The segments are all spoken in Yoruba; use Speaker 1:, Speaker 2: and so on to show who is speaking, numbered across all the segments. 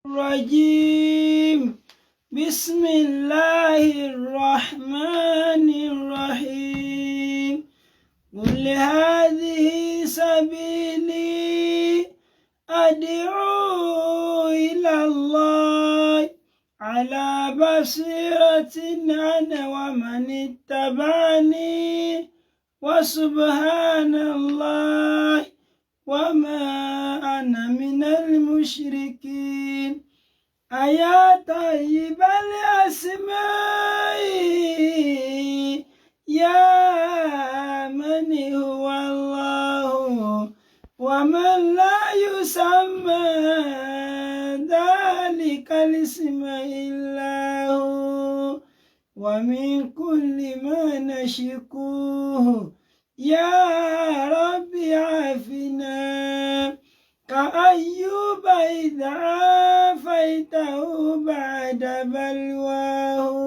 Speaker 1: الرجيم. بسم الله الرحمن الرحيم. قل هذه سبيلي أدعو إلى الله على بصيرة أنا ومن اتبعني وسبحان الله وما أنا من المشركين. أيا طيب الأسماء يا من هو الله ومن لا يسمى ذلك الاسم إلا هو، ومن كل ما نشكوه يا رب عافنا، كأيوب إذ عافيته بعد بلواه،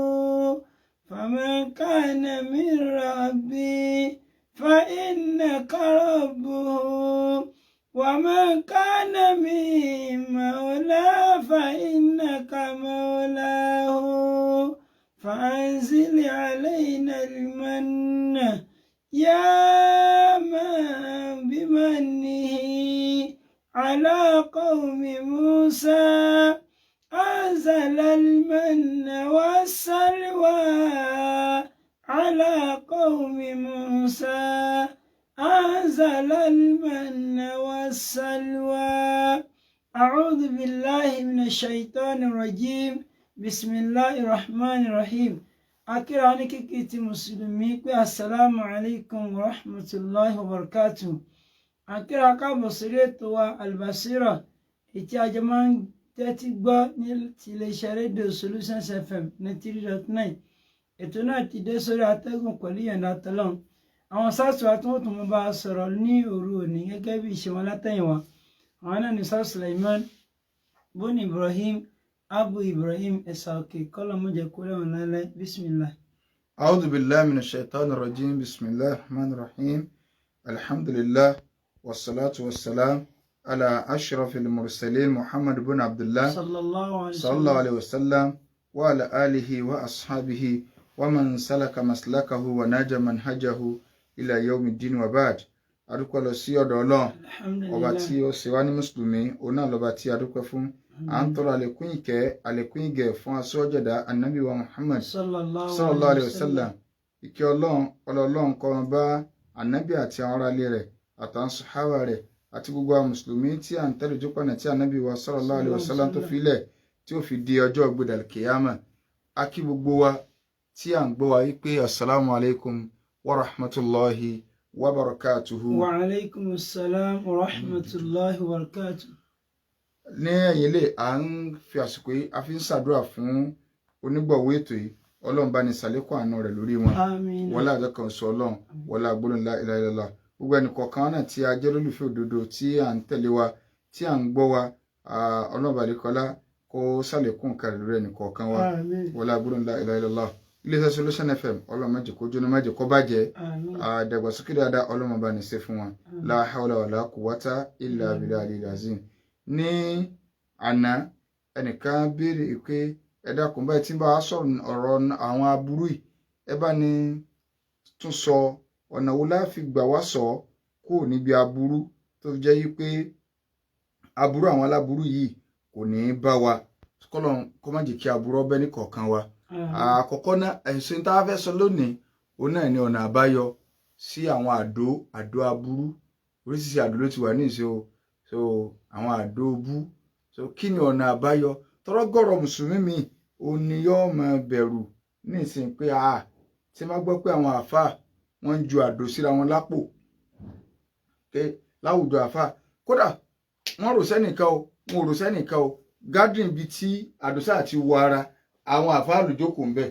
Speaker 1: فمن كان من ربي فإنك ربه، ومن كان من مولاه فإنك مولاه، فأنزل علينا المن يا من بمنه على قوم موسى أنزل المن والسلوى على قوم موسى أنزل المن والسلوى. أعوذ بالله من الشيطان الرجيم. بسم الله الرحمن الرحيم. A kíra ní kíkí ti mùsùlùmí pé السلام عليكم ورحمة الله وبركاته. A kíra káàbọ̀ sórí ètò wa Albasira, ètí àjọ máa ń tẹ́tí gbọ́ ní ti iléeṣẹ́ rédíò Solutions FM 93.9. Ètò náà ti dé sórí atẹ́gùn pẹ̀lú ìyọ̀ǹda tọ́lọ́run. Àwọn sáàsù wa tí wọ́n tún mú bá a sọ̀rọ̀ ní òru òní gẹ́gẹ́ bí ìṣe wọn látẹ̀yìnwá, àwọn náà ní Sáà Suleiman bóni Ibrahim Abu Ibrahim Ẹ̀sà Òkè kọ́lọ́mọ́jẹ kúrẹ́ wọn lálẹ́. بسم الله.
Speaker 2: أعوذ بالله من الشيطان الرجيم. بسم الله الرحمن الرحيم. الحمد لله والصلاة والسلام على أشرف المرسلين محمد بن عبد الله
Speaker 1: صلى الله عليه
Speaker 2: صلى الله عليه وسلم وعلى آله وأصحابه ومن سلك مسلكه ونهج منهجه إلى يوم الدين وبعد. Adúpẹ́ lọ sí ọ̀dọ̀ Ọlọ́run ọba tí ó ṣe wá ní mùsùlùmí, òun náà lọ́ba tí a dúpẹ́ fún. À ń tọrọ àlékún ìkẹ́, àlékún ìgẹ̀ fún aṣọ́jọ̀dá anabi wa Muhammad
Speaker 1: صلى الله
Speaker 2: صلى الله عليه وسلم. Ìkẹ́ Ọlọ́run, ọlọ́run kó máa bá anabi àti àwọn aráalé rẹ̀ àtàwọn sàhábà rẹ̀ àti gbogbo àwọn mùsùlùmí tí à ń tẹ̀lé ojúpọ̀nà tí anabi wa صلى الله عليه وسلم tó filẹ̀ tí ó fi di ọjọ́ gbẹdàl kìyàmà. A kí gbogbo wa tí à ń gbọ́ wa wípé السلام عليكم ورحمة الله وبركاته.
Speaker 1: وعليكم السلام ورحمة الله وبركاته.
Speaker 2: Ní ẹ̀yìn ilé, à ń fi àsìkò yìí a fi ń ṣàdúrà fún onígbọ̀wọ́ ètò yìí. Ọlọ́run bá ní ṣàlékún àánú rẹ̀ lórí wọn.
Speaker 1: آمين.
Speaker 2: Wọlé àjọ kan sọ Ọlọ́run, wọlé agbóhùn لا إله إلا الله. Gbogbo ẹnì kọ̀ọ̀kan náà tí a jẹ́ lólùfẹ́ òdodo tí à ń tẹ̀lé wa, tí à ń gbọ́ wa, Ọlọ́run bàdékọ́lá kó ṣàlékún nǹkan rẹ̀ lórí ẹnì kọ̀ọ̀kan wa.
Speaker 1: آمين.
Speaker 2: Wọlé agbóhùn لا إله إلا الله. Iléeṣẹ́ Solution FM, Ọlọ́run má jẹ́ kó jóná, má jẹ́ kó bàjẹ́.
Speaker 1: آمين.
Speaker 2: Àdàgbàsókè dáadáa, Ọlọ́run bá ní ṣe fún wọn. لا حول ولا قوة إلا بالله العظيم. Ní àná, ẹnìkan béèrè pé ẹ dákun, báyìí tí ń bá wa sọ̀rọ̀ ọ̀rọ̀ àwọn aburú yìí, ẹ bá ní tún sọ ọ̀nà wo la fi gbà wá sọ kúrò níbi aburú tó fi jẹ́ yí pé aburú àwọn aláburú yìí kò ní í bá wa, kọ́lọ́n kó má jẹ́ kí aburú ọbẹ̀ ní kọ̀ọ̀kan wa. Àkọ́kọ́ náà, ẹ̀sìn tá a fẹ́ sọ lónìí, òun náà ní ọ̀nà àbáyọ sí àwọn àdó aburú. Oríṣiríṣi àdó ló ti wà ní ìṣe o. So àwọn àdó bú, so kí ni ọ̀nà àbáyọ? Tọrọgọrọ mùsùlùmí mi òun ni yóò máa bẹ̀rù ní ìsìn pé a tí máa gbọ́ pé àwọn àáfàá wọ́n ń ju àdó síra wọn lápò pé láwùjọ àáfàá, kódà wọ́n rò sẹ́nìkan o, wọn ò rò sẹ́nìkan o, gathering bíi tí àdó sáà ti wọ ara àwọn àáfàá lójókòó ń bẹ̀,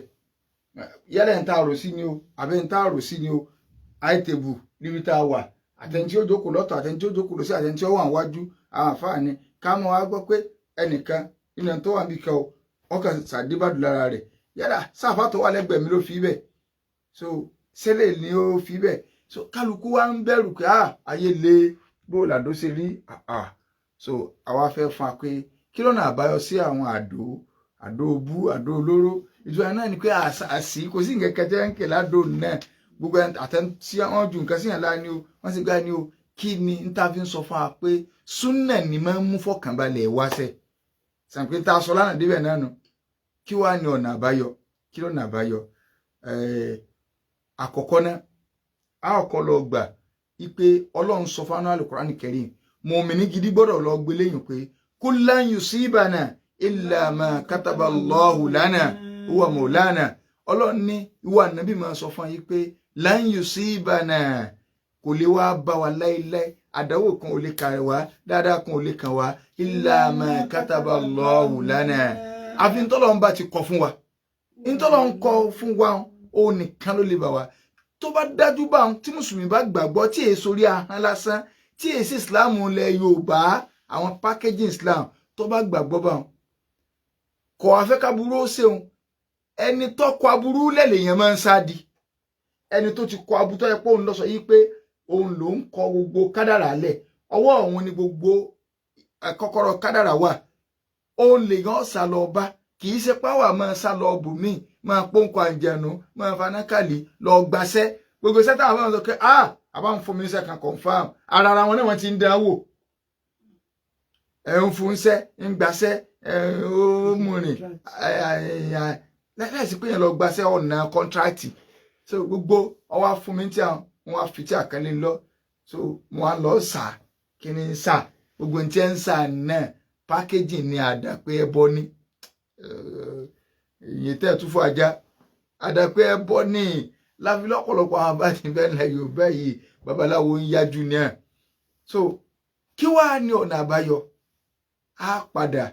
Speaker 2: yálẹ̀ ń tá a rò sí ni o àbẹ́ ń tá a rò sí ni o, àìtẹ̀bù níbi tá a wà, àtẹni tí ó jókòó lọ́tọ̀, àtẹni tí ó jókòó lọ́sí, àtẹni tí ó wà níwájú, àwọn àáfàá ni. Ká mọ́ wá gbọ́ pé ẹnìkan nínú ẹni tó wà níbi kan o, wọ́n kàn sàdébàdù lára rẹ̀, yálà sáfà tó wà lẹ́gbẹ̀ẹ́ mi ló fi bẹ́ẹ̀, so sẹ́lẹ̀ ni ó fi bẹ́ẹ̀, so kálukú wa ń bẹ̀rù pé ah, ayé le, bó làdó ṣe rí ah. So àwa fẹ́ fún wa pé Kí lọ́nà àbáyọ sí àwọn àdó, àdó obú, àdó olóró? Ìtura náà ni pé àṣì kò sí nǹkan kẹtẹ ń kè ládò náà. Gbogbo àtẹ̀tí wọn ju nǹkan síyàn láà ni o, wọ́n sì gbá ni o. Kí ni n ta fi ń sọ fún wa pé súnà ni máa ń mú fọkànbalẹ̀ wáṣẹ̀? Sàǹpé tá a sọ lánàá débẹ̀ náà nù. Kí wàá ní ọ̀nà àbáyọ? Kí lọ́nà àbáyọ? Àkọ́kọ́ náà, a ọkọ lọ gbà ipe Ọlọ́run sọ fún anú Al-Qur'an Karim, mùmíní gidi gbọ́dọ̀ lọ gbé lẹ́yìn pé kullan yusibana illa ma kataba Allahu lana huwa maulana. Ọlọ́run ní ìwà nàbí máa sọ fún yín pé lan yusibana, kò lè wá bá wa láéláé, àdánwò kan ò lè kàn wá, dáadáa kan ò lè kàn wá, illa ma kataba Allahu lana, àfi ntọ́lọ́run bá ti kọ fún wa. Ntọ́lọ́run kọ fún wa, ó nìkan ló lè bà wá. Tó bá dájú bá wọn, tí mùsùlùmí bá gbàgbọ́, tí èso orí ahọ́n lásán, tí èsì islam ilẹ̀ yorùbá, àwọn packaging islam, tó bá gbàgbọ́ bá wọn, kò afẹ́káburú ó ṣeun. Ẹni tó kọ aburú lẹ́lẹ̀ yẹn máa ń sáàdì. Ẹni tó ti kọ aburú, tó yẹ pé òun lọ sọ yìí pé òun ló ń kọ gbogbo kádàrà lẹ̀, ọwọ́ òun ni gbogbo kọ́kọ́rọ́ kádàrà wà, òun lè yàn sá lọ bá. Kì í ṣe páwà máa sá lọ bùnmí, máa pọ́nkọ àǹjẹ̀nù, máa fanákàlì lọ gbaṣẹ́. Gbogbo iṣẹ́ táwọn máa sọ pé ah, àbá ń fún mi iṣẹ́ kan, confam ara wọn náà wọ́n ti ń dán wò. Ẹ̀ ń fún iṣẹ́, ń gbaṣẹ́, ẹ̀ ó mú rìn láìsí pé yẹn lọ gbaṣẹ́ ọ̀nà contract. So gbogbo ọwọ́ fún mi tí àwọn wọn á fi tí àkànlé lọ, so mo á lọ sà kí ni sà gbogbo ní tí ẹ ń sà náà, packaging ni, àdàpé ẹbọ ní ìyẹn tẹ́ ẹ̀ tún fún ajá, àdàpé ẹbọ ní láfi lọ́pọ̀lọpọ̀ àwọn bá ti bẹ́ẹ̀ lẹ̀ Yorùbá yìí, babaláwo ń yájú ní ẹ̀. So kí wàá ní ọ̀nà àbáyọ? Á padà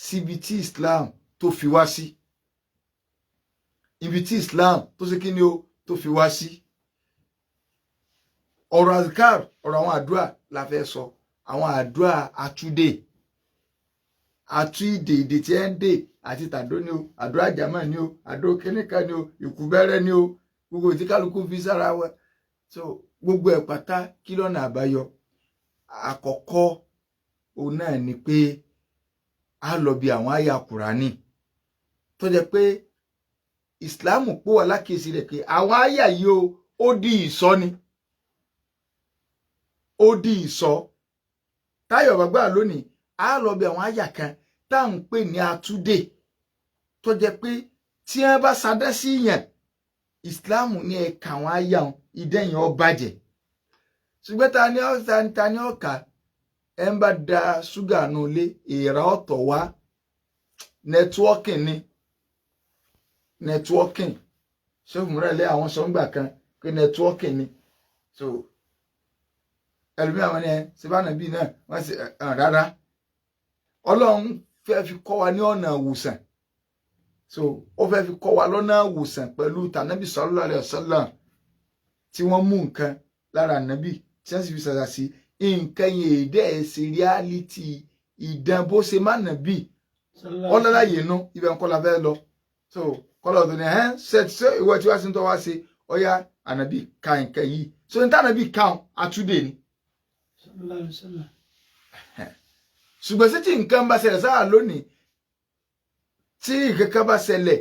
Speaker 2: síbi tí Islam tó fi wá sí, ibi tí Islam tó ṣe kí ni o tó fi wá sí. Ọ̀rọ̀ azkar, ọ̀rọ̀ àwọn àdúrà la fẹ́ sọ, àwọn àdúrà àtúndè, àtú ìdè, ìdè tí ẹ ń dè àti tàdó ni o, àdúrà jàmá ni o, àdó kíníkà ni o, ìkúbẹ́rẹ́ ni o, gbogbo tí kálukú fi sára wa. So gbogbo ẹ̀ pátá, kí lọ́nà àbáyọ? Àkọ́kọ́ òun náà ni pé a lọ bí àwọn àyà Kùránì tó jẹ́ pé ìsìláàmù pò wá lákèsí rẹ̀ pé àwọn àyà yìí o, ó di ìsọ ni, ó di ìsọ táyọ̀ bàgbà lónìí. A lọ bí àwọn àyà kan tá à ń pè ní àtúndè, tó jẹ́ pé tí wọ́n bá sadẹ́ sí yẹn, ìsìláàmù ní ẹ̀ka àwọn àyà wọn, ìdẹ́yìn ó bàjẹ́. Ṣùgbọ́n ta ni ọ̀ka ẹ̀ ń bá da ṣúgà nù lé èèrà ọ̀tọ̀ wá? Networking ni, networking. Ṣé òmùrẹ́lẹ̀ àwọn sọ̀ngbà kan pé networking ni? So ẹlòmíràn wọn ni ẹ ṣe bíi náà wọ́n ṣe rárá, Ọlọ́run fẹ́ fi kọ́ wa ní ọ̀nà ìwòsàn. So ó fẹ́ fi kọ́ wa lọ́nà ìwòsàn pẹ̀lú tànàbí sallallahu alaihi wasallam, tí wọ́n mú nǹkan lára nàbí, tí wọ́n sì fi ṣàṣà sí nǹkan yẹn. Èdè ẹ̀ ṣe reality ìdán bó ṣe má nàbí ọlọ́láyè nú ibẹ̀ ń kọ́ la fẹ́ lọ. So kọ́lọ̀ tó ní ẹ̀ ṣe ṣe ìwọ tí wàá sí ń tọ́ wá sí ọ̀yá ànàbí ka nǹkan yìí. So ní tànàbí káwọn àtúndè ni. Ṣùgbọ́n sí tí nǹkan bá ṣẹlẹ̀ sáà lónìí, tí nǹkan kan bá ṣẹlẹ̀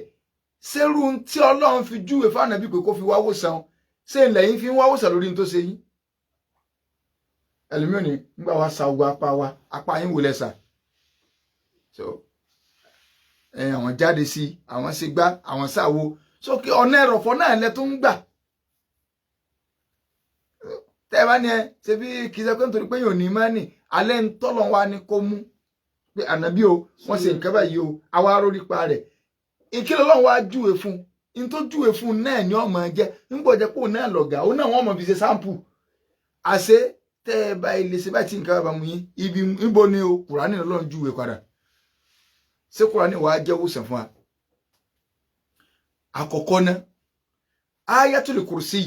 Speaker 2: ṣerú tí Ọlọ́run fi júwe fáànàbí pé kó fi wá wòsàn, ṣé ilẹ̀ yín fi ń wá wòsàn lórí ní tó ṣe yín? Ẹlòmíràn ní nígbà wá sa ogun apá wa, apá yín wò lẹ́sà. So ẹ àwọn jáde sí, àwọn ṣe gbá, àwọn ṣàwo sókè ọ̀nà ẹ̀rọ̀fọ̀ náà lẹ tó ń gbà. Tẹ́ ẹ bá ní ẹ ṣe bí kì í ṣe pé nítorí pé yóò ní mọ́nì alẹ́ ń tọ́lọ̀ wa ni kó mú pé ànábì o, wọ́n ṣe nǹkan báyìí o, àwa arórípa rẹ̀. Ìkìlọ̀ Ọlọ́run wá júwe fún un tó júwe fún un náà ni ọmọ jẹ́ ń gbọ́ jẹ́ pé òun náà lọ̀gá, òun náà wọ́n mọ̀ fi ṣe sample. Àṣé tẹ́ ẹ bá ilé ṣe báyìí tí nǹkan bá mú yín, ibi níbo ni o? Kùránì Ọlọ́run júwe padà. Ṣé Kùránì wàá jẹ́ wòsàn fún wa? Àkọ́kọ́ náà, Ayatul Kursi,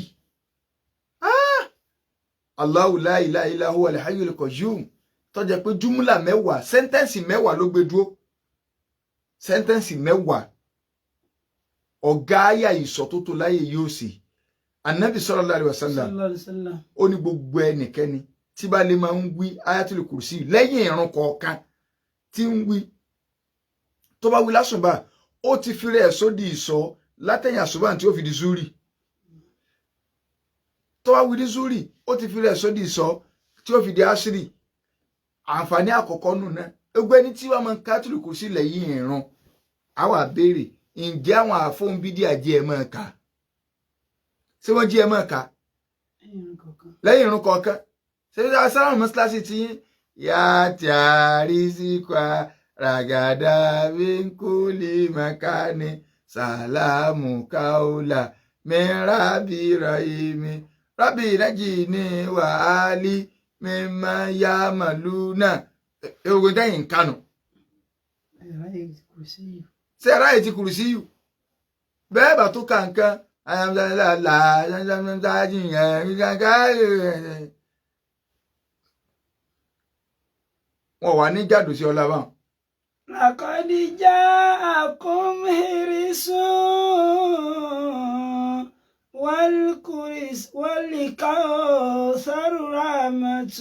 Speaker 2: Allahu la ilaha illa huwa al-hayyul qayyum, tó jẹ́ pé júmùlà 10, sentence 10 ló gbé dúró, sentence 10. Ọ̀gá àyà ìsọ̀ tó tó láyé yóò sì Anabi sallallahu alaihi wasallam, ó ní gbogbo ẹnikẹ́ni tí bá lè máa ń wí Ayatul Kursi lẹ́yìn ìrun kọ̀ọ̀kan tí ń wí Tó bá wí lásùnbà, ó ti fi rẹ̀ sódì ìsọ látẹ̀yìn àsùnbà tí ó fi di zúrì. Tó bá wí ní zúrì, ó ti fi rẹ̀ sódì ìsọ tí ó fi di àṣírí. Àǹfààní àkọ́kọ́ nù náà, gbogbo ẹni tí wọ́n máa ń kátìlù kù sílẹ̀ yìí ìrun, àwa béèrè, ǹjẹ́ àwọn àfọ̀nbídìí àjẹ́ ẹ̀ máa kà? Ṣé wọ́n jí ẹ máa kà lẹ́yìn irun kọ̀ọ̀kan? Ṣé sálámù mọ́ṣáláṣí ti yín yá tí a rí sí kwa ràgàdà bínkúlì màkàní sàlámù káólà mẹ́ràbí rahimi rábì nájì ní wàhálì mímọ́ yá màlúù náà? Ewu dẹ́yìn kánò. Ṣé aráyè ti kùrù sí yù bẹ́ẹ̀ bá tó kà nǹkan? Wọn wà ní jàdù sí ọlá báwọn.
Speaker 1: لقد جاءكم حرص والكرس والكوثر رحمة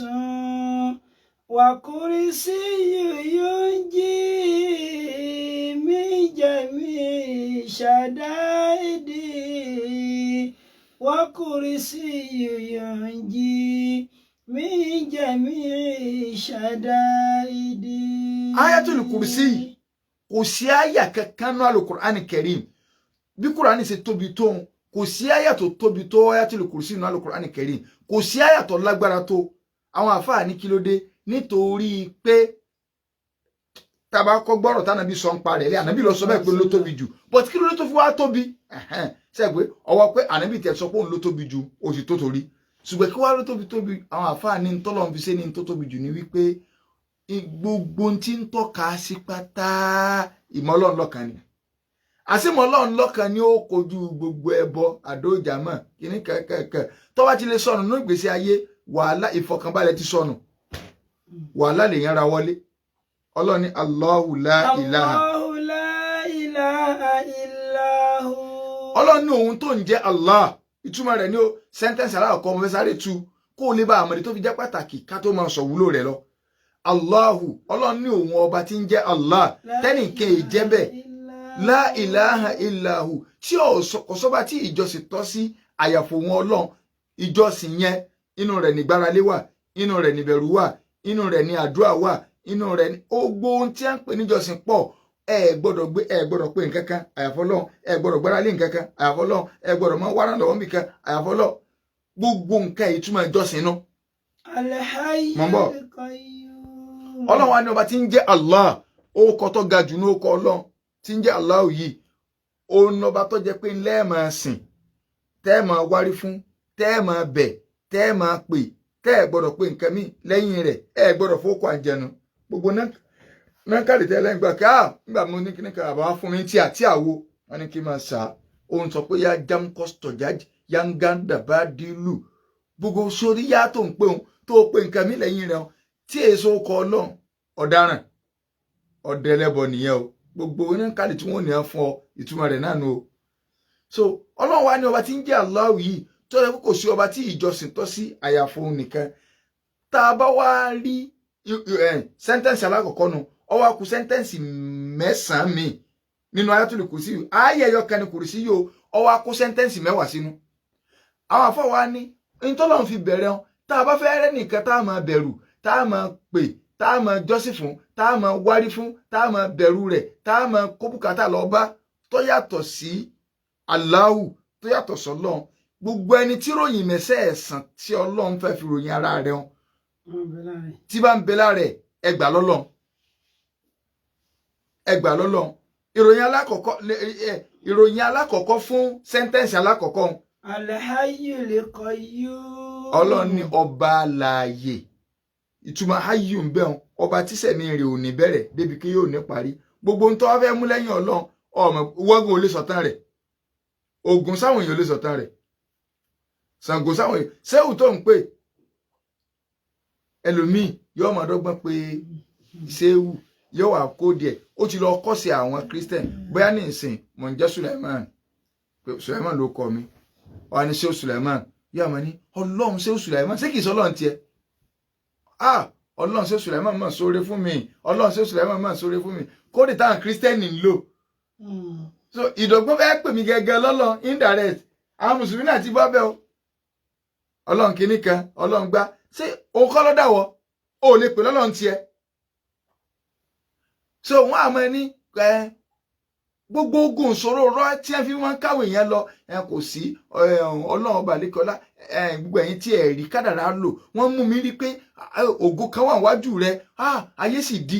Speaker 1: وكرسي ينجي من جميع شدائد وكرسي ينجي من جميع شدائد.
Speaker 2: Ayatul Kursi, kò sí àyà kankan nínú Al-Qur'an Karim, bí Kùránì ṣe tóbi tó, kò sí àyà tó tóbi tó Ayatul Kursi nínú Al-Qur'an Karim. Kò sí àyà tó lágbára tó. Àwọn àfáà ní kí ló dé? Nítorí pé tàbá kọ́ gbọ́rọ̀ tánàbí sọ ń parẹ̀ lé ànábì lọ sọ bẹ́ẹ̀ pé ló tóbi jù, but kí ló dé tó fi wá tóbi? Ṣe pé ọwọ́ pé ànábì tẹ̀ sọ pé òun ló tóbi jù, ó sì tó torí, ṣùgbọ́n kí wá ló tóbi tóbi? Àwọn àfáà ní tọ́lọ́ fi ṣe ní tó tóbi jù ní wípé gbogbo tí ń tọ́ka sí pátá, ìmọ̀ Ọlọ́run lọ́kan ni. Àṣìmọ̀ Ọlọ́run lọ́kan ni ó kojú gbogbo ẹbọ àdójàmọ̀ kíní kẹ̀kẹ̀kẹ̀. Tó bá ti lè sọnù nínú ìgbésí ayé, wàhálà, ìfọkànbalẹ̀ ti sọnù, wàhálà lèèyàn ra wọlé. Ọlọ́run ní Allahu la ilaha.
Speaker 1: Allahu la ilaha illa hu.
Speaker 2: Ọlọ́run ní òun tó ń jẹ́ Allah, ìtumọ̀ rẹ̀ ní o. Sentence alákọ̀ọ́kọ́, mo fẹ́ sáré tu kó o lè bá àmọ̀dé tó fi jẹ́ pàtàkì ká tó máa sọ wúlò rẹ̀ lọ. Allahu, Ọlọ́run ní òun ọba tí ń jẹ́ Allah, tẹ́nìkan ìjẹ́ bẹ́ẹ̀, la ilaha illahu, tí kò sọ́ba tí ìjọsìn tọ́ sí àyàfò wọn Ọlọ́run. Ìjọsìn yẹn, inú rẹ̀ nígbáralé wà, inú rẹ̀ níbẹ̀rù wà, inú rẹ̀ ní àdúrà wà, inú rẹ̀ ní gbogbo ohun tí a ń pè níjọsìn pọ̀. Ẹ gbọ́dọ̀ gbé, ẹ gbọ́dọ̀ pé nǹkan kan àyàfọ́ Ọlọ́run, ẹ gbọ́dọ̀ gbáralé nǹkan kan àyàfọ́ Ọlọ́run, ẹ gbọ́dọ̀ máa wárán lọ́wọ́ nìkan àyàfọ́ Ọlọ́run. Gbogbo nǹkan ìtumọ̀ ìjọsìn nù.
Speaker 1: Al-Hayyul
Speaker 2: Mo ń bọ̀.
Speaker 1: Qayyum.
Speaker 2: Ọlọ́run wa ní ọba tí ń jẹ́ Allah, orúkọ tó ga jù ní orúkọ Ọlọ́run tí ń jẹ́ Allah yìí, òun lọba tó jẹ́ pé ńlẹ́ máa sìn, tẹ́ ẹ máa wárí fún, tẹ́ ẹ máa bẹ̀, tẹ́ ẹ máa pè, tẹ́ ẹ gbọ́dọ̀ pé nǹkan míì lẹ́yìn rẹ̀, ẹ gbọ́dọ̀ fowókọ àjẹnu. Gbogbo náà káàdì tẹ́lẹ̀ ń gbà ká nígbà mo ní kíní kan àbá fún mi tí àti àwo wọn ní kí n máa sà òun sọ pé yá jam kọ́sítọ̀ jáde yanganda bá dìlù gbogbo sórí yá tó ń pè òun tó pé nǹkan míì lẹ́yìn rẹ̀ tí èso kọ Ọlọ́run, ọ̀daràn ọ̀dẹ̀lẹ́bọ nìyẹn o. Gbogbo oníkàlì tí wọ́n ní á fún ọ, ìtumọ̀ rẹ̀ náà nù o. So Ọlọ́run wa ní ọba tí ń jẹ́ Allah yìí tó yẹ kó kò sí ọba tí ìjọsìn tọ́ sí àyàfo òun nìkan. Tá a bá wá rí sentence alákọ̀ọ́kọ́ nu, ó wá kù sentence mẹ́sàn-án mi nínú Ayatul Kursi. Ayé ẹyọ kan ní Kursi yìí o, ó wá kó sentence 10 sínú. Àwọn afọ wa ní ntọ́lọ́run fi bẹ̀rẹ̀ wọn, tá a bá fẹ́ rẹ́ nìkan tá a máa bẹ̀rù, tá a máa pè, tá a máa jọ́sìn fún, tá a máa wárí fún, tá a máa bẹ̀rù rẹ̀, tá a máa kó bùkátà lọ bá, tó yàtọ̀ sí Allahu, tó yàtọ̀ sọ́lọ́run, gbogbo ẹni tí ròyìn mẹ́sẹ̀ ẹ̀sán tí Ọlọ́run fẹ́ fi ròyìn ara rẹ̀ hàn tí bá ń bẹ lára ẹ̀, ẹ gbà lọ́lọ́run, ẹ gbà lọ́lọ́run. Ìròyìn alákọ̀ọ́kọ́, ìròyìn alákọ̀ọ́kọ́ fún sentence alákọ̀ọ́kọ́.
Speaker 1: Al-Hayyul Qayyum.
Speaker 2: Ọlọ́run ní ọba alààyè. Ìtumọ̀ hayyu ń bẹ̀rùn, ọba tísẹ̀mí rẹ̀ ò ní bẹ̀rẹ̀ débi kí yóò ní parí. Gbogbo ń tọ́ fẹ́ mú lẹ́yìn Ọlọ́run, ọmọ wọ́gùn ò lè sọ̀tàn rẹ̀, Ògùn sáwọn èèyàn ò lè sọ̀tàn rẹ̀, Ṣàngó sáwọn èèyàn, sẹ́wù tó ń pè ẹlòmíì yóò máa dọ́gbọ́n pé sẹ́wù yóò wà kó díẹ̀, ó ti lọ kọ́ sí àwọn Christian. Bóyá ní ìsìn mò ń jẹ́ Suleiman, pé Suleiman ló kọ mi, wà ní sẹ́wù Suleiman, yóò máa ní Ọlọ́run sẹ́wù Suleiman, ṣé kìí sọ Ọlọ́run tiẹ̀? Ah, Ọlọ́run sẹ́wù Suleiman máa sóore fún mi, Ọlọ́run sẹ́wù Suleiman máa sóore fún mi. Kóòdì táwọn kírísítẹ́nì ń lò. So ìdọ̀gbọ́n fẹ́ pè mí gẹ́gẹ́ lọ́lọ́ indirect. Àwọn mùsùlùmí náà ti bọ́ bẹ́ẹ̀ o. Ọlọ́run kìíní kan, ọlọ́run gbá, ṣé òun kọ́ lọ́dàwọ̀ o ò lè pè lọ́lọ́run tiẹ̀. So wọ́n àmọ́ ẹni ẹ gbogbo ogun ìṣòro rọ tí ẹ fi máa ń káwé yẹn lọ, ẹ kò sí ọlọ́run ọba àlékọ́lá. Gbogbo ẹ̀yin tí ẹ rí kádàrá lò, wọ́n mú mi rí pé ògo kan wà wájú rẹ, ayé sì di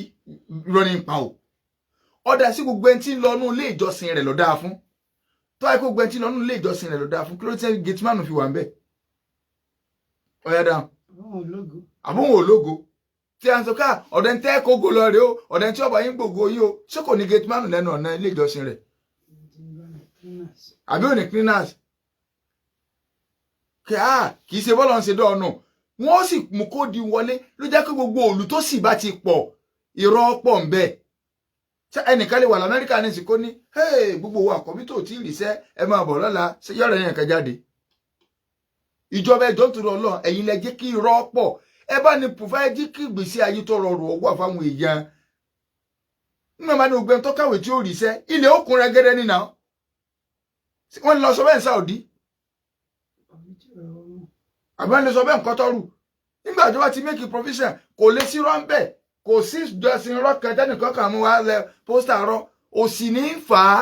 Speaker 2: irọ́ ní pa o. Ọ̀dà sí gbogbo ẹni tí ń lọ inú ilé ìjọsìn rẹ̀ ló dáa fún. Tó wáyé kó gbogbo ẹni tí ń lọ inú ilé ìjọsìn rẹ̀ ló dáa fún, kí ló tẹ́ gateman fi wà ń bẹ̀? Ọ̀yá dáhùn. Àbúrò ológo tí a ń sọ ká ọ̀dẹ̀ ń tẹ́ kógo lọ rèé o, ọ̀dẹ̀ tí ọba yín gbògo yín o, ṣé kò ní gateman lẹ́nu ọ̀nà ilé ìjọsìn rẹ̀? Àbí ò ní cleaners? Kì í ṣe bọ́ọ̀lù ń ṣe dọ́ọ̀nù, wọ́n sì mú kó di wọlé. Ló jẹ́ kí gbogbo òlù tó sì bá ti pọ̀, irọ́ pọ̀ ń bẹ. Ṣé ẹnìkan lè wà lamẹ́ríkà ní ìsìnkú ní gbogbo owó àkọ́bí tó tí ì ríṣẹ́, ẹ máa bọ̀ lọ́la, ṣé yọ̀rọ̀ yẹn kan jáde? Ìjọba, ẹjọ́ tó lọ, ẹ̀yin lẹ jẹ́ kí irọ́ pọ̀. Ẹ bá ní pòfáìjì kí ìgbésí ayé tó rọrùn ọwọ́ àfáwọn èèyàn. Nígbà máa ní ogbẹ́ tó kàwé tí ó ríṣẹ́, ilẹ̀ òkun rẹ́gẹ́dẹ́ nínà. Wọ́n lọ sọ bẹ́ẹ̀ ní Saudi, àbí wọ́n lè sọ bẹ́ẹ̀ nǹkan tọ́rù. Nígbà tó bá ti make provision, kò lè sí rọ́ńbẹ́, kò sí ìjọsìn rọ́kàn tẹ́nìkan kan mú wa lẹ poster rọ òsì ní í fà á.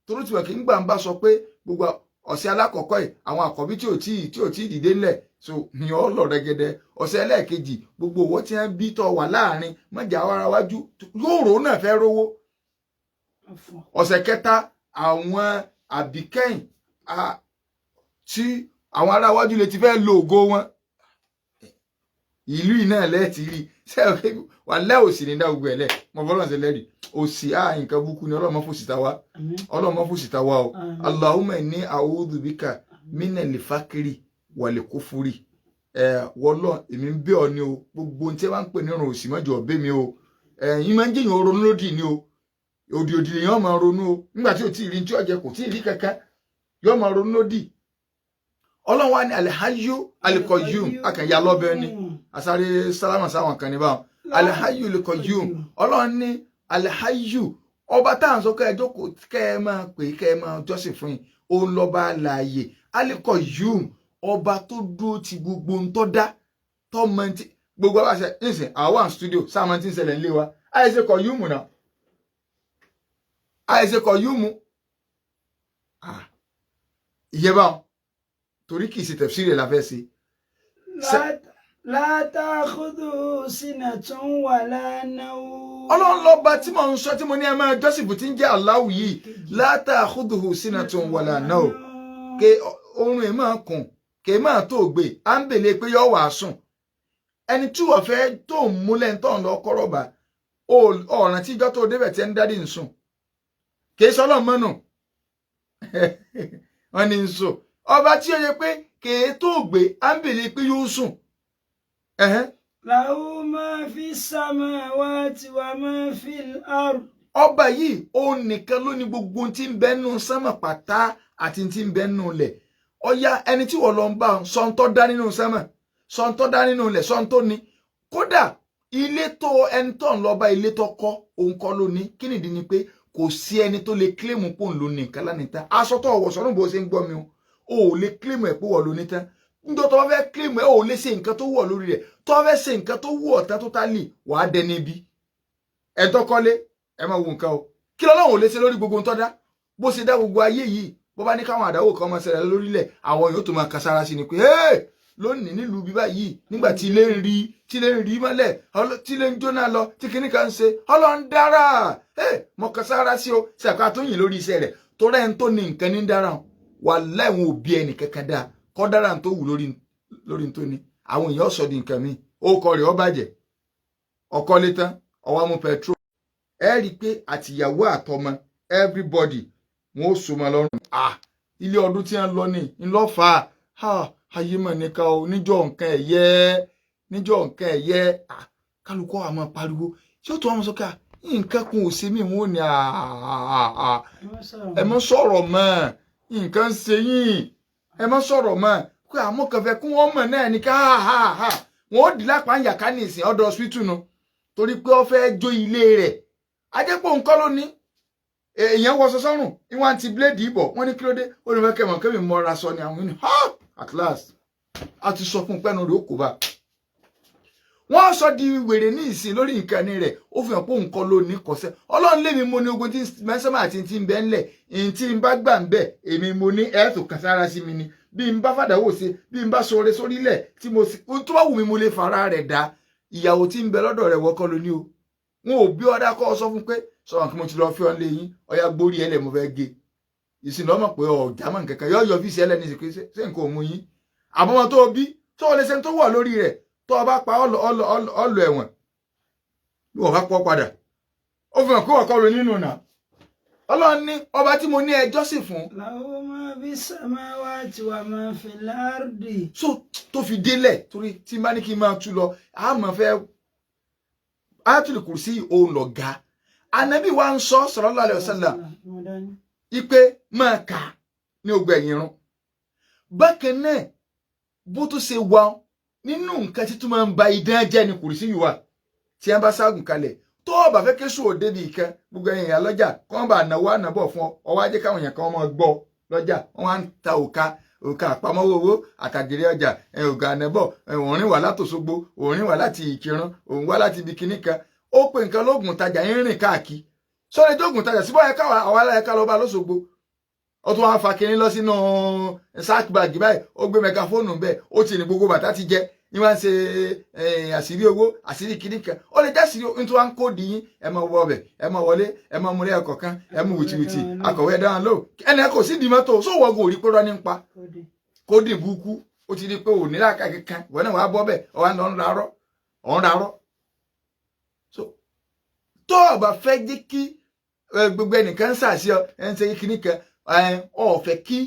Speaker 2: Torí tiwẹ̀ kí n gbà ń bá sọ pé gbogbo ọ̀sẹ̀ alákọ̀ọ́kọ́ yìí, àwọn àkọ́bí tí ò tí dìde ńlẹ̀, so ní ọ lọ rẹ́gẹ́dẹ́. Ọ̀sẹ̀ ẹlẹ́ẹ̀kejì, gbogbo owó tí wọ́n bí tọ́ wà láàrin mọ́jà ara wájú yóò rò náà fẹ́ rówó. Ọ̀sẹ̀ kẹta, àwọn àbíkẹ́yìn tí àwọn ará wájú lè ti fẹ́ lo ògo wọn. Ìlú yìí náà lẹ́ẹ̀tì rí wà lẹ́ òsì ní dá gbogbo ẹ̀ lẹ̀ mọ fọlọ́n ṣe lẹ́rìí òsì á. Nǹkan búkú ni. Ọlọ́mọ fòsì ta wá, ọlọ́mọ fòsì ta wá o. Allahumma inni a'udhu bika minal fakri wal kufri. Ẹ wọlọ́, èmi ń bẹ̀ ọ́ ni o. Gbogbo ohun tí wọ́n ń pè ní ìrùn òsì mọ́jọ ọ̀bẹ mi o. Ẹ̀yin máa ń jẹ́yìn ronú lódì ni o. Òdì òdì lèyàn máa ronú o. Nígbà tí ò tí ì rí tí ọ̀jẹ̀ kò tí ì rí kankan, yóò máa ronú lódì. Ọlọ́run wa ní Alhayyu Alqayyum. Akànyà lọ́bẹ̀ ni asáré sálámà sáwọn kan ní báwọn. Alhayyu Alqayyum. Ọlọ́run ní Alhayyu, ọba tá à ń sọ kẹ́ ẹ jókòó, kẹ́ ẹ máa pè, kẹ́ ẹ máa jọ́sìn fún yín, òun lọ́ba àlàyé. Alqayyum, ọba tó dúró ti gbogbo ń tọ́ dá tọ́mọ tí gbogbo wa ṣe nísìn. Àwọn studio sáà tí ń ṣẹlẹ̀ nílé wa, àìṣe Qayyum náà, àìṣe Qayyum ìyẹn báwọn, torí kì í ṣe tafsiri la fẹ́ ṣe.
Speaker 1: La ta'khudhuhu sinatun wala nawm.
Speaker 2: Ọlọ́run lọ́ba tí mò ń sọ, tí mo ní ẹ máa jọ́sìn tí ń jẹ́ Allahu yìí, la ta'khudhuhu sinatun wala nawm. Ké oorun ẹ̀ máa kùn, kè máa tó gbé à ń bèlè pé yọ wàá sùn. Ẹni tí wọ́n fẹ́ tó ń múlẹ̀ tó ń lọ kọ́rọ̀bà, ọ̀ràn tí ìjọ tó débẹ̀ tí ń dádì ń sùn, kì í sọlọ́ mọ́nù wọ́n ní ń sùn. Ọba tí ó yẹ pé kè é tó gbé à ń bèlè pé yóò sùn.
Speaker 1: Lahu ma fi samawati wa ma fil ard.
Speaker 2: Ọba yìí, òun nìkan ló ní gbogbo tí ń bẹ nínú sánmà pátá àti tí ń bẹ nínú ilẹ̀. Ọya, ẹni tí wọ́n lọ ń bá sọ́ńtọ́ dá nínú sánmà, sọ́ńtọ́ dá nínú ilẹ̀, sọ́ńtọ́ ni. Kódà ilé tó ẹni tó ń lọ bá, ilé tó kọ́, òun kọ́ ló ní. Kí nìdí ni pé kò sí ẹni tó lè claim pò ń lo ní nǹkan lánìí tán. Aṣọ tó wọ̀ sọ́nù bó ṣe ń gbọ́ mi o, ò lè claim ẹ̀ pé wọ́n ló ní tán. Nítorí tó bá fẹ́ claim ẹ̀, ò lè ṣe nǹkan tó wọ̀ lórí rẹ̀. Tó bá fẹ́ ṣe nǹkan tó wọ̀ tán tó tá lì, wàá dẹni ibi. Ẹ̀ tó kọ́lé, ẹ máa wo nǹkan o. Kí lọ́lọ́run ò lè ṣe lórí gbogbo ohun tó dá? Bó ṣe dá gbogbo ayé yìí, bó bá ní káwọn àdáwò kan máa ṣẹlẹ̀ lórílẹ̀, àwọn yóò tó máa kasára sí ni pé lónìí nílùú bíbá yìí, nígbà tí ilé ń rí, tí ilé ń rí mọ́lẹ̀, tí ilé ń jóná lọ, tí kinní kan ń ṣe, Ọlọ́run dára mọ kasára sí o. Ṣàkóso àtúnyìn lórí iṣẹ́ rẹ̀ tó rẹ́ ń tó ní nǹkan ní dára. Wàláhì, wọn ò bí ẹnì kankan dáa kọ́ dára tó wù lórí tó ní. Àwọn èèyàn sọ di nǹkan míì, ó kọ rẹ̀, ó bàjẹ́. Ọkọ lé tán, ọwọ́ mú petrol. Ẹ rí i pé àtìyàwó àtọmọ, everybody, wọn ó so mọ́ lọ́rùn. Ah, ilé ọdún tí wọ́n lọ ní ńlọ́fà. Ayé mọ̀ nìkan o. Níjọ́ nǹkan ẹ̀yẹ, níjọ́ nǹkan ẹ̀yẹ, kálukọ́ àmọ́ pariwo tí ó tó wọn sọ ká nǹkan kan ò ṣe mí. Wọn ò ní ẹ mọ́ sọ̀rọ̀ mọ́, nǹkan ń ṣe yín, ẹ mọ́ sọ̀rọ̀ mọ́, pé àmọ́ kan fẹ́ kí wọ́n mọ̀ náà ní ká wọn ó dì lápá ń yàká ní ìsìn ọ̀dọ̀ hospital nu, torí pé ó fẹ́ jó ilé rẹ̀. Ajẹ́pọ̀ nǹkan ló ní èèyàn wọṣọ sọ́rùn ìwọ̀n ti bíléèdì ìbọ̀ wọ́n ní kí ló dé, ó ní wọ́n kẹ́mọ̀ kẹ́mi mọ́ra sọ ni àwọn ènìyàn ha at last a ti sọ fún pẹ́nu rẹ̀ ó kó bá. Wọ́n sọ di wèrè ní ìsìn lórí nǹkan ní rẹ̀, ó fi hàn pé nǹkan ló ní kọsẹ̀. Ọlọ́run lémi mo ní ogun tí mẹ́sàn-án àti ti ń bẹ ńlẹ̀, ìyìn tí ń bá gbà ń bẹ̀ èmi mo ní ẹ̀ẹ́tò kan sára sí mi ni. Bí n bá fàdáwò ṣe, bí n bá sọre sórílẹ̀ tí mo sì tó bá wù mí mo lè fara rẹ̀ dá. Ìyàwó tí ń bẹ lọ́dọ̀ rẹ̀ wọ́kọ́ ló ní o. Wọn ò bí ọdá kọ́ ọ sọ fún pé sọ̀rọ̀ kí mo ti lọ fi ọ́n lé yín, ọ̀yá gbórí ẹlẹ̀ mo fẹ́ gé ìsìn lọ́mọ̀ pé ọ̀já mọ̀ nǹkan kan yọ yọ fíìsì ẹlẹ́ni sì pé ṣé nǹkan ò mú yín. Àbọ̀mọ̀ tó bí tó o lè ṣe tó wà lórí rẹ̀ tó o bá pa ọlọ ẹ̀wọ̀n bí wọ́n bá pọ̀ padà ó fi hàn pé ọkọ ro nínú nà. Ọlọ́run ní ọba tí mo ní ẹjọ́ sì fún.
Speaker 1: Lahu ma fi samawati wa ma fil ardi.
Speaker 2: So tó fi délẹ̀ torí tí n bá ní kí n máa tú lọ àmọ́ fẹ́ Ayatul Kursi òun lọ̀gá Ànábì wa ń sọ sallallahu alaihi wasallam ipe máa kà ní ogun ẹ̀yìn irun. Bákan náà bó tó ṣe wà nínú nǹkan tí tó máa ń ba idán jẹ́ ni Kùrìsí yìí wà tí wọ́n bá ságùn kalẹ̀ tó o bá fẹ́ kéṣù òde bíi kan gbogbo ẹ̀yìn ìyá lọ́jà kọ́ ń bá náwó ànábọ̀ fún ọ ọwọ́ ajé káwọn èèyàn kan máa gbọ́ lọ́jà wọ́n wá ń ta òka òka àpamọ́wọ́ owó àtàgèrè ọjà ògà ànábọ̀ òǹrìn wà látòṣogbo òǹrìn wà láti Ìkìrun òun wá láti ibi kinní kan ó pe nǹkan lóògùn tajà ń rìn káàkiri sọ́ni tó gùn tajà síbọ̀ ẹ̀ka àwọn aláyẹ̀ká lọ́ba lọ́sọ̀gbọ̀ ó tún wá fa kinní lọ sínú sack bag báyìí ó gbé mẹgàfóònù bẹ́ẹ̀ ó ti ní gbogbo bàtà ti jẹ ní wọ́n ń ṣe àṣírí owó àṣírí kinní kan ó lè jẹ́ àṣírí nítorí wọ́n ń kó di yín ẹ máa wọ ọbẹ̀ ẹ máa wọlé ẹ máa múlẹ̀ ẹ̀kọ̀ kan ẹ mú wìtìwìtì akọ̀wé dáhùn lò ẹnì kò sí di mọ́tò sówọ́gùn òrí pé rọ́ ní pa kó dì búkú ó ti di pé òní làákà kankan ìwọ náà wàá bọ́ bẹ́ẹ̀ ọ̀ wá ń lọ ń rarọ́ ọ̀ ń rarọ́. So tó o bá fẹ́ jẹ́ kí gbogbo ẹnìkan ń sàṣẹ ọ ẹ ń ṣe kíní kan ọ fẹ́ kí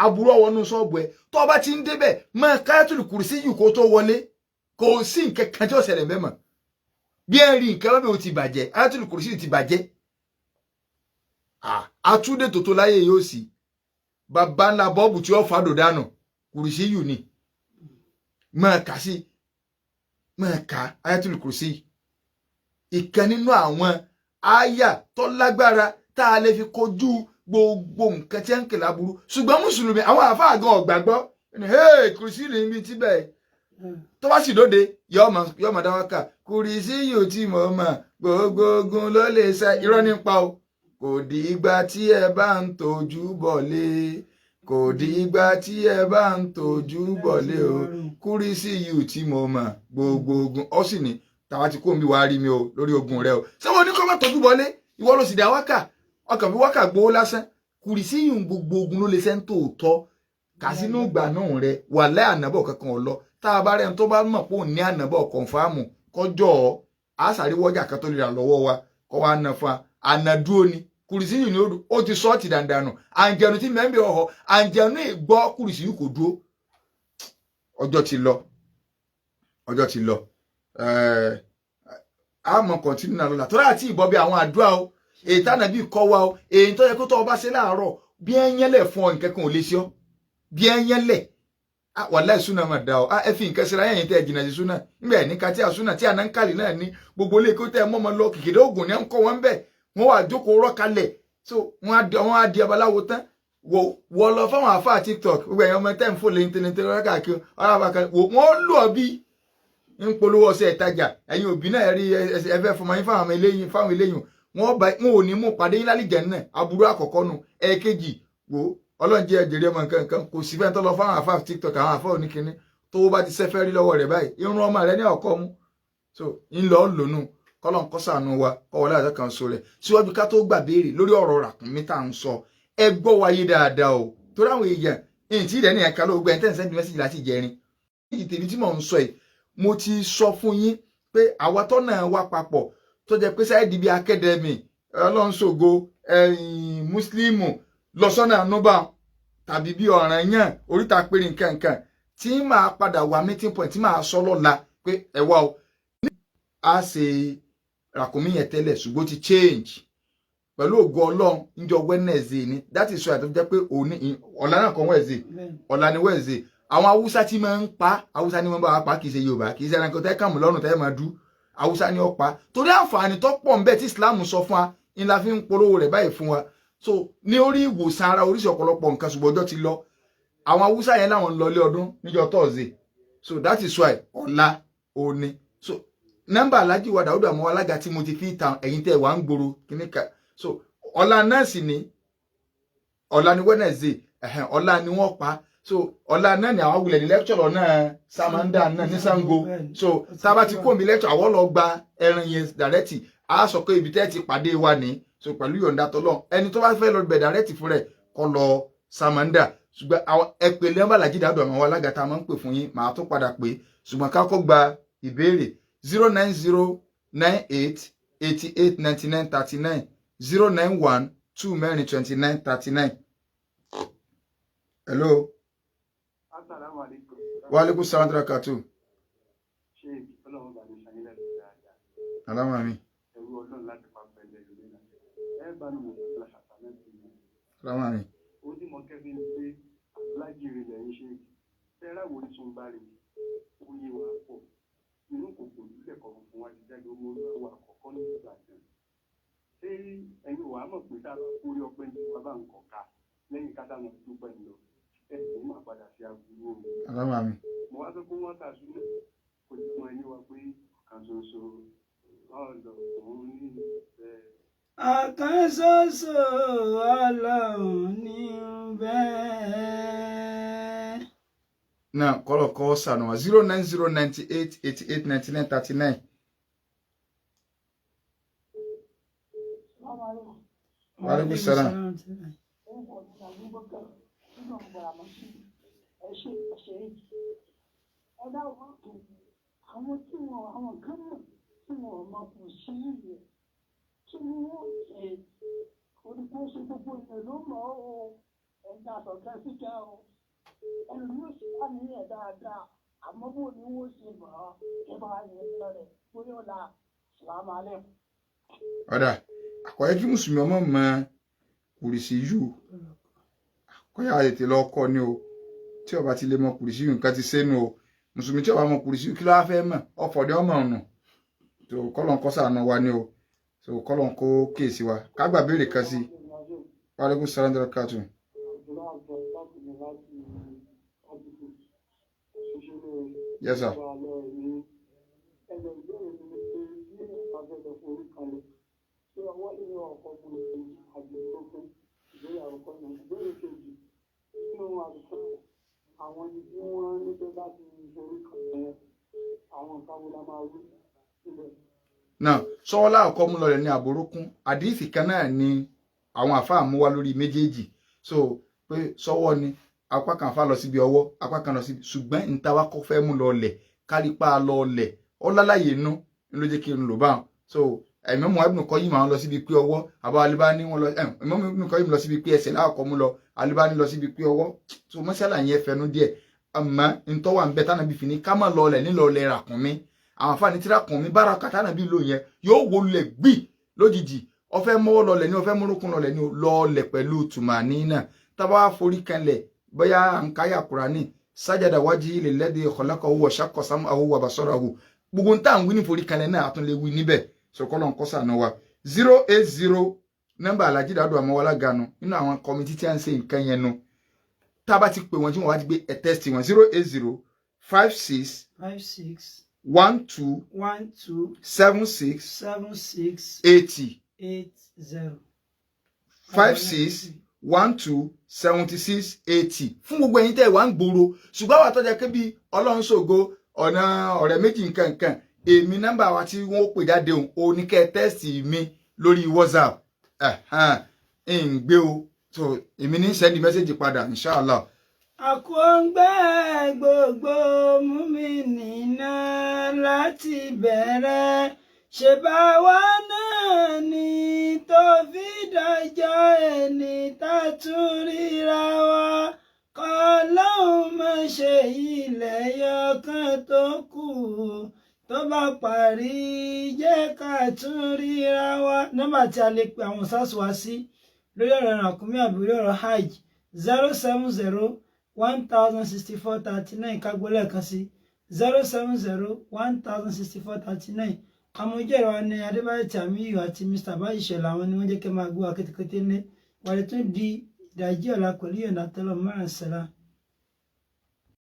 Speaker 2: aburú ọwọ́ nù ṣọ́ọ̀bù ẹ tó o bá ti ń débẹ̀ máa Ayatul Kursi yìí kó tó wọlé kò sí nǹkan kan tí ó ṣẹlẹ̀ mẹ́mọ̀ bí ẹ rí nǹkan lọ́bẹ̀ ó ti bàjẹ́ Ayatul Kursi ti bàjẹ́. Àtúndé tòótọ́ láyé yóò sì bàbá ńlá bọ́ọ̀bù tí ó fàdò dànù Kùrìsí yù ni máa kà sí máa kà Ayatul Kursi ìkan nínú àwọn àyà tó lágbára tá a lè fi kojú gbogbo nǹkan tí ń kè láburú. Ṣùgbọ́n mùsùlùmí àwọn àáfàá gan ọ̀gbàgbọ́ hey Kùrìsí lè níbi tí bẹ́ẹ̀ tó bá sì lóde yọọ mọ dáwọ́kà Kùrìsí yóò tí mo mọ̀ gbogbo ogun ló lè ṣe irọ́ nípa o. Kò dìgbà tí ẹ bá ń tọ́jú bọ̀lé kò dìgbà tí ẹ bá ń tọ́jú bọ̀lé o Kùrìsí yìí tí mo mọ̀ gbogbo ogun ó sì ní tàwa ti kó mi wàá rí mi o lórí ogun rẹ o ṣé wọn ní kó má tọ́jú bọ̀lé ìwọ ló sì dá wákà ọkàn fi wákà gbowó lásán. Kùrìsí yìí gbogbo ogun ló lè ṣe ń tòótọ́ kà sínú ìgbà náà rẹ wà láì ànábọ̀ kankan ọ̀ lọ tá a bá rẹ̀ tó bá mọ̀ pé òun ní ànábọ̀ kọ̀ǹfàmù kọjọ́ ọ́ àṣàrí wọ́jà kan tó lè rà lọ́wọ́ wa kọ́ wa ná fún wa ànádúró ni Kùrìsí yìí ni ó ti sọ́ọ̀tì dandanù àǹjẹ̀nu tí mẹ́ńbì ọ̀họ́ àǹjẹ̀nu ìgbọ́ Kùrìsí yìí kò dúró. Ọjọ́ ti lọ ọjọ́ ti lọ a mọ̀ kọ̀ntínú náà lọ́la tọ́lá àti ìbọn bí àwọn àdúrà o èyí tánà bí kọ́ wa o èyí tó yẹ kó tọ́ ọba ṣe láàárọ̀ bí ẹ ń yẹlẹ̀ fún ọ nǹkan kan ò lè ṣe ọ́ bí ẹ ń yẹlẹ̀ wàláì súnà máa da ọ ẹ fi nǹkan síra ẹ̀yìn tẹ́ ẹ jìnnà sí súnà ńgbà ẹ̀ ní ká tí a súnà tí àná ń kàlì náà ní gbogbo ilé kó tẹ́ ẹ mọ́mọ́ lọ kìkìdé ògùn ní ẹ ń kọ́ wọn bẹ́ẹ̀ wọ́n wà jókòó rọ́kalẹ̀ so wọ́n á di abaláwo tán wọ́ lọ fáwọn àfáà TikTok gbogbo ẹ̀yàn ọmọ tẹ́ ń fò lẹ́yìn lọ́rọ́ káàkiri ọ̀rọ̀ àbàkà wọ́n lù ọ bí ń polówó ọṣẹ ìtajà ẹ̀yin òbí náà rí ẹ fẹ́ fọmọ yín fáwọn eléyìn fáwọn eléyìn wọn ò ní mú pàdé yín lálìjẹ náà aburú àkọ́kọ́ nu ẹ̀ẹ́kejì wò ọlọ́run jẹ́ ẹ̀jẹ̀rẹ̀ ọmọ nǹkan nǹkan kò sí fẹ́ẹ́ tó lọ fáwọn àfáà TikTok àwọn àfáà oníkinní tó bá ti sẹ́fẹ́ rí lọ́wọ́ rẹ̀ báyìí irun ọmọ rẹ̀ ní ọkọ mú so ńlọ lónú kọ́lọ́n kọ́sàánú wa kọ́wọ́lá àti kan so rẹ̀ síwájú ká tó gbà béèrè lórí ọ̀rọ̀ ràkúnmí tá à ń sọ ẹ gbọ́ wáyé dáadáa o torí àwọn èèyàn èyí tí ìdẹ́ni ẹ̀ka ló gbẹ́ ẹ̀ tẹ́ ń send message láti jẹrin èyí tèmi tí mò ń sọ yìí mo ti sọ fún yín pé àwa tọ́nà wa papọ̀ tó jẹ́ pé sáyẹ́dì bíi akademi ọlọ́nṣogo mùsùlùmù lọ́sọ́nà ànúbà tàbí bí ọ̀ràn yàn oríta péré nǹkan nǹkan tí màá padà wá meeting point tí màá sọ lọ́la pé ẹ wá o. A ṣe ràkúnmí yẹn tẹ́lẹ̀ ṣùgbọ́n ó ti change pẹ̀lú ògo Ọlọ́run níjọ́ Wednesday ni that is why tó jẹ́ pé òní ọ̀la náà kan Wednesday ọ̀la ni Wednesday àwọn Haúsá tí máa ń pa Haúsá ni wọ́n bá wa pa kì í ṣe Yorùbá kì í ṣe ẹranko tẹ́ kàmú lọ́rùn tẹ́ máa dú. Haúsá ni ó pa, torí àǹfààní tó pọ̀ ń bẹ tí Islam sọ fún wa ni la fi ń polówó rẹ̀ báyìí fún wa. So ní orí ìwòsàn ara, oríṣi ọ̀pọ̀lọpọ̀ nǹkan, ṣùgbọ́n ọjọ́ ti lọ. Àwọn Haúsá yẹn láwọn ń lọ ilé ọdún níjọ́ Thursday, so that is why ọ̀la òní. So nọ́mbà Alhaji wa Dàúdù àmọ́ alága tí mo ti fi ta ẹ̀yin tẹ́ wà ń gbòòrò kíní ká. So ọ̀la náà sì ni, ọ̀la ni Wednesday, ọ̀la ni wọ́n pa. So ọ̀la náà ni àwọn wulẹ̀ ní lecture náà, Samanda náà ní Sango. So tá a bá ti kó mi lecture, àwọn lọ gba ẹran yẹn direct, a sọ pé ibi tẹ́ ti pàdé wa ní. So pẹ̀lú yọ̀ǹda tọ́lọ́, ẹni tó bá fẹ́ lọ bẹ̀ direct fún rẹ̀ kó lọ Samanda. Ṣùgbọ́n àwọn ẹ pè nọ́mbà Alhaji Dàúdù àwọn alága tá a máa ń pè fún yín, màá tó padà pé, ṣùgbọ́n ká kọ́ gba ìbéèrè. 09098889939, 091442939. Hello.
Speaker 3: Asalaamualeykum.
Speaker 2: Wa aleykum salaam wa rahmatulah.
Speaker 3: Ṣé Ọlọ́run bá ní sanyílẹ̀ dáadáa?
Speaker 2: Aláwọ̀ mi.
Speaker 3: Ẹrú Ọlọ́run láti pa pẹ̀lẹ́ ìlú náà. Ẹ bá ní mo fẹ́ ṣàtàlẹ́ sí i.
Speaker 2: Aláwọ̀ mi.
Speaker 3: Ó ní mo kẹ́fí ni pé alájèrè lẹ́yìn ṣe. Fẹ́ràn wo tún bá rè ó yé wa pọ̀. Inú kòkò lulẹ̀ kọ̀ fún wa ti jáde ọmọ olúwa àkọ́kọ́ ní Ìbàdàn. Ṣé ẹ̀yin wàá mọ̀ pé tá a bá kórí ọpẹ́ ní wa bá ń kọ̀ ká lẹ́yìn ká táwọn dúpẹ́ ń lọ? Ẹ kò má padà sí aburú o.
Speaker 2: Aláwọ̀ mi.
Speaker 3: Mo wá fẹ́ kó wọ́n tà sílẹ̀ kó jẹ́ mọ́ ẹni wa pé ọ̀kan ṣoṣo ọ̀dọ̀ òun ní ìfẹ́.
Speaker 1: Ọ̀kan ṣoṣo Ọlọ́run ní bẹ́ẹ̀.
Speaker 2: Náà kọ́lọ̀ kọ́ sànù wa, 09098889939. Wa alaikum salam.
Speaker 4: Àwọn tí wọn, àwọn kan mọ̀ tí wọn ò mọ kò sí ìyẹ kí ni wọn ṣe orúkọ ṣe, gbogbo èèyàn ló mọ̀ ọ́ o. Ẹ̀ka àtọ̀kẹ́ síta o, ẹlòmíì sì wà níyẹn dáadáa, àmọ́ bó ni wọ́n ṣe mọ̀ ọ́ kí bá yẹn lọ rẹ̀ bóyá ọ̀la sàlámù alẹ́.
Speaker 2: Ọ̀dà àkọ́yẹ́ kí mùsùlùmí ọmọ mọ kùrìsì yù, kọ́yà tètè lọ kọ́ ni o. Tí ó bá ti lè mọ kùrìsì yù, nǹkan ti sẹ́nu o. Mùsùlùmí tí ó bá mọ kùrìsì yù, kí ló wá fẹ́ mọ̀? Ọ̀fọ̀ ni ọmọ ọ̀nà tó kọ́lọ̀ ń kọ́ sànù wa ni o. So kọ́lọ̀ ń kó kéèsì wa kágbà béèrè kan sí i. Wàlẹ́kùn sàrán dọ̀rọ̀ kàtó. Yes sir.
Speaker 4: Àwọn ibi tí wọ́n ní pé bá ti forí kan àwọn nǹkan wo la máa wí síbẹ̀?
Speaker 2: Náà sọ́wọ́lá ọkọ mú lọlẹ̀ ní àbórókún, àdìsí kan náà ni àwọn àfáà mú wá lórí méjèèjì. So pé sọ́wọ́ ni apá kan àfáà lọ síbi ọwọ́, apá kan lọ síbi, ṣùgbọ́n níta wá kọ́ fẹ́ mú lọlẹ̀ kárípá lọlẹ̀ ó lálàyé inú ló jẹ́ kí n lò báwọn. So Imam Ibn Qayyim àwọn lọ síbi pé ọwọ́, àbá Albani wọn lọ, Imam Ibn Qayyim lọ síbi pé ẹsẹ̀ láàkọ́ mú lọ, Albani lọ síbi pé ọwọ́. So mọ́sálà yẹn fẹnu díẹ̀, àmọ́ ntọ́wà ń bẹ tánàbí fi ní ká má lọlẹ̀ nílọlẹ̀ ràkúnmí. Àwọn àfáàní tí ràkúnmí bára kàtánàbí lò yẹn yóò wó lulẹ̀ gbì lójijì. Ọfẹ́ mọ́wọ́ lọlẹ̀ ní, ọfẹ́ múrúkún lọlẹ̀ ní, lọlẹ̀ pẹ̀lú tùmání náà. Tábà wá forí kanlẹ̀, bóyá nkáyà Kùránì, sájàdà wájú lilladhi khalaqahu wa shaqqa sam'ahu wa basarahu, gbogbo ntá ń wí ní forí kanlẹ̀ náà, àtúnlẹ̀ wí níbẹ̀. Sọkọlọ̀ ń kọ́sà náà wa. 080, nọ́mbà Alhaji Dàúdù Àmọ́wálá ganu nínú àwọn committee tí a ń ṣe nǹkan yẹn nu. Tá a bá ti pè wọ́n tí wọ́n wá ti gbé ẹ̀ tẹ́sítì wọn, 08056
Speaker 1: 56
Speaker 2: 12
Speaker 1: 12
Speaker 2: 76
Speaker 1: 76
Speaker 2: 80
Speaker 1: 80.
Speaker 2: 56127680 fún gbogbo ẹ̀yin tẹ́ ẹ wá ń gbòòrò. Ṣùgbọ́n àwọn àtọ́jà kébí Ọlọ́run ṣògo ọ̀nà ọ̀rẹ́ méjì nǹkan nǹkan, èmi nọ́mbà wa tí wọ́n pè jáde òun ò ní kẹ́ ẹ tẹ́sítì mi lórí WhatsApp ń gbé o. So èmi ní send message padà, inshallah.
Speaker 1: Àkóńgbẹ́ gbogbo múmi-nínà láti bẹ̀rẹ̀ ṣe bá wa náà ní tó fi dájọ́ ẹni tá a tún ríra wa, kọ́lọ́hún má ṣe ilẹ̀ yọkan tó kù tó bá parí jẹ́ ká tún ríra wa. Nọ́mbà tí a lè pe àwọn sars wa sí lórí ọ̀rọ̀ ràkúnmí àbí lórí ọ̀rọ̀ hajj, 070106439. Kágbó lẹ́ẹ̀kan sí, 070106439. Amójúẹ̀rọ wa ní Adébáyọ̀ Tàmíyù àti Mr. Báyìíṣẹ́ làwọn ni wọ́n jẹ́ kí ẹ máa gbọ́ wa kétékété ní wàlẹ̀ tó di ìdájí ọ̀la pẹ̀lú ìyọ̀ǹda tọ́lọ́ márùn-ún sẹ́lá.